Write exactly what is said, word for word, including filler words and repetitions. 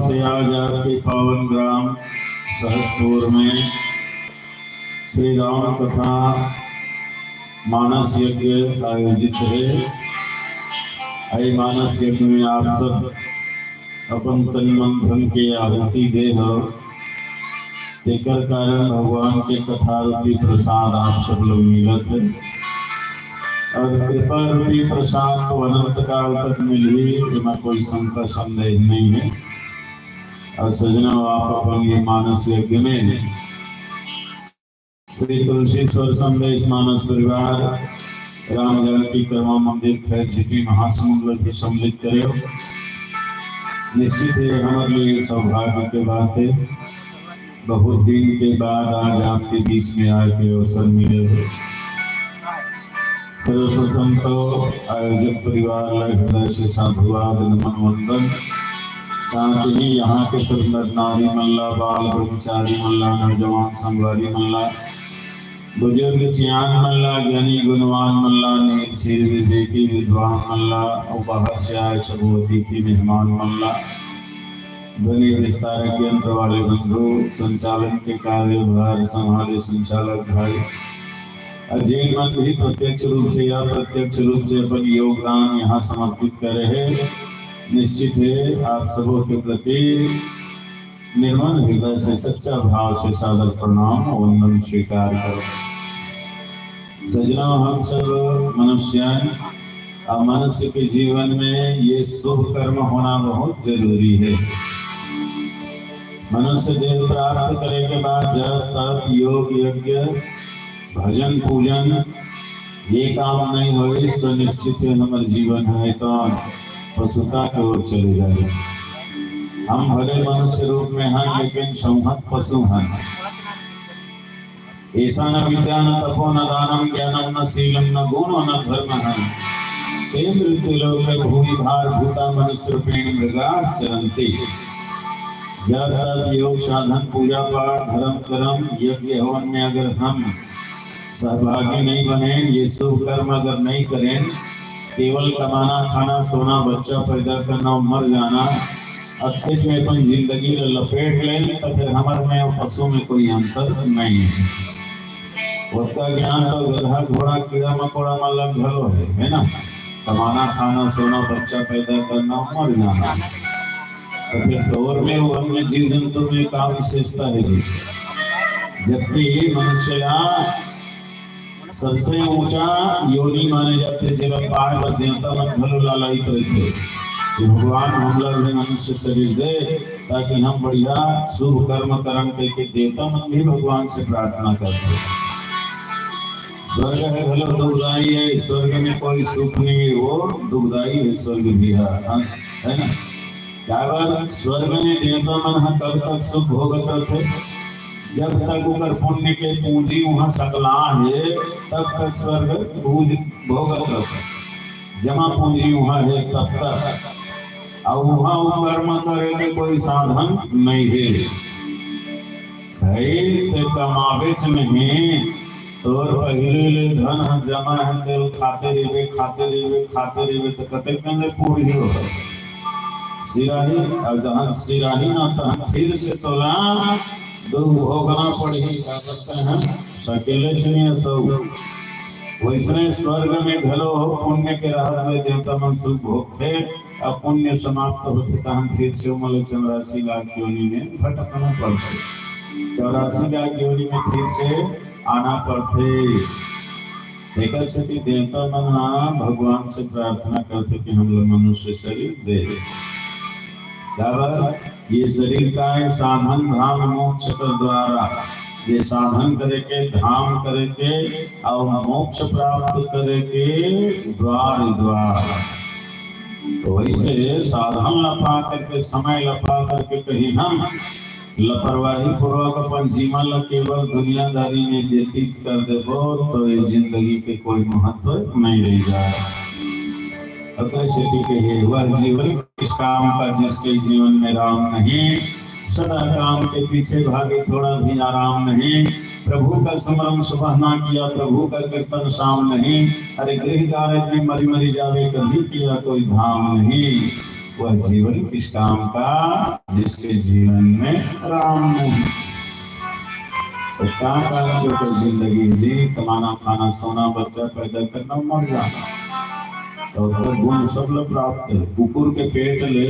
से आज आपके पावन ग्राम सहसपुर में श्री राम कथा मानस यज्ञ आयोजित है। ये मानस यज्ञ में आप सब अपन तन मन धन के आहुति दे हो, तेकर कारण भगवान के कथा रूपी प्रसाद आप सब लोग मिलत है। और कृपा रूपी प्रसाद तो अनंत काल तक मिलही, एमा कोई शंका संदेह नहीं है। और सज्जनों, आप अपन ये मानस यज्ञ में श्री तुलसीश्वर संदेश मानस परिवार राम जानकी कर्मा मंदिर खैर झिटी महासमुंद ला भी सम्मिलित करे हो। निश्चित है हमारे लिए सौभाग्य के बात है, बहुत दिन के बाद आज आपके बीच में आए के अवसर मिले हो। सर्वप्रथम तो आयोजक परिवार ला हृदय से साधुवाद, नमन, वंदन। साथ ही यहाँ के सब नर नारी मन ला, बाल ब्रह्मचारी मन ला, नौजवान संगवारी मन ला, बुजुर्ग सियान मन ला, ज्ञानी गुणवान मन ला, नीर क्षीर विवेकी विद्वान मन ला, और बाहर से आए सब अतिथि मेहमान मन ला, ध्वनि विस्तारक यंत्र वाले बंधु, संचालन के कार्यभार संभाले संचालक भाई, और जिन मन भी प्रत्यक्ष रूप से या अप्रत्यक्ष रूप से अपन योगदान यहाँ समर्पित करे हैं, निश्चित है आप सबों के प्रति निर्मल हृदय से, सच्चा भाव से सादर प्रणाम और वंदन स्वीकार करो। सज्जनों, हम सब मनुष्य हैं, और मनुष्य के जीवन में ये शुभ कर्म होना बहुत जरूरी है। मनुष्य देह प्राप्त करे के बाद जप, तप, योग, यज्ञ, भजन, पूजन, ये काम नहीं होइस तो निश्चित है हमर जीवन है तो पशुता के ओर चले जाए। हम भले मनुष्य रूप में हैं, लेकिन संहत पशु हैं। एषा न विद्या न तपो न दानं ज्ञानं न शीलं न गुणो न धर्मः। ते मृत्युलोके भूमिभारभूता मनुष्यरूपेण मृगाः चरन्ति। जप तप योग साधन पूजा पाठ धर्म कर्म यज्ञ हवन में अगर हम सहभागी नहीं बने, ये शुभ कर्म अगर नहीं करें, केवल कमाना खाना सोना बच्चा पैदा करना और मर जाना, अतकेच में अपन जिंदगी ला लपेट लें, तो फिर हमर में और पशु में कोई अंतर नहीं है। ओतका ज्ञान तो गधा घोड़ा कीड़ा मकोड़ा मन ला घलो है, है ना? कमाना खाना सोना बच्चा पैदा करना और मर जाना, तो फिर तोर में वो अन्य जीव जंतु में का विशेषता है जी? जबकि मनुष्य ला सबसे ऊंचा योनि माने जाथे, जेला पाए बर देवता मन घलो लालायित रहिथे कि भगवान हमला भी मनुष्य शरीर दे, ताकि हम बढ़िया शुभ कर्म करन कहिके देवता मन भी भगवान से प्रार्थना करथे। स्वर्ग है घलो दुखदाई है, स्वर्ग में कोई सुख नहीं है, वो दुखदाई है स्वर्ग भी है, है ना? काबर स्वर्ग में देवता मन ह कब तक सुख भोगत रथे? जब तक ओकर पुण्य के पूंजी उहाँ सकला हे, तब तक स्वर्ग भोग-, भोगत रथे। जमा पूंजी उहाँ हे तब तक। अउ उहाँ वो कर्म करे के कोई साधन नहीं हे। भाई, ते कमावेच नहीं, तोर पहिले ले धन ह जमा हे, तेल खाते रहिबे, खाते रहिबे, खाते रहिबे, त कतेक दिन ले पूरही हो? सिराही, अउ जहन सिराही ना, तहन फिर से तोला दुख भोगना पड़ही, का करते हैं, सकेले छनिया सब। वैसने स्वर्ग में घलो हो, पुण्य के रहत में देवता मन सुख भोगथे, अब पुण्य समाप्त होथे, तहन फिर से ओमन ल चौरासी लाख योनि में भटकना पड़थे। चौरासी लाख योनि में फिर से आना पड़थे। तेकर सेती देवता मन ह भगवान से प्रार्थना करथे कि हम लोग मनुष्य शरीर दे। काबर ये शरीर का है साधन धाम मोक्ष कर द्वारा। ये साधन करे के, धाम करे के और मोक्ष प्राप्त करे के द्वार, द्वार। तो वैसे साधन ला पा करके, समय ला पा करके कहीं हम लापरवाही पूर्वक अपन जीवन ला केवल दुनियादारी में व्यतीत कर देबो, तो ये जिंदगी के कोई महत्व नहीं रह जाए। ओकरे सेती कहे, "वह जीवन किस काम का, जिसके जीवन में राम नहीं। सदा काम के पीछे भागे, थोड़ा भी आराम नहीं। प्रभु का स्मरण सुबह ना किया, प्रभु का कीर्तन शाम नहीं। अरे गृह कार्य में मरी मरी जावे, कभी किया कोई धाम नहीं।" वह जीवन किस काम का, जिसके जीवन में राम नहीं। तो काम काम के ऊपर जिंदगी जी, कमाना, खाना, सोना, बच्चा पैदा करना, मर जाना। तो ओकर गुण सब ल प्राप्त हे। कुकुर के पेट ले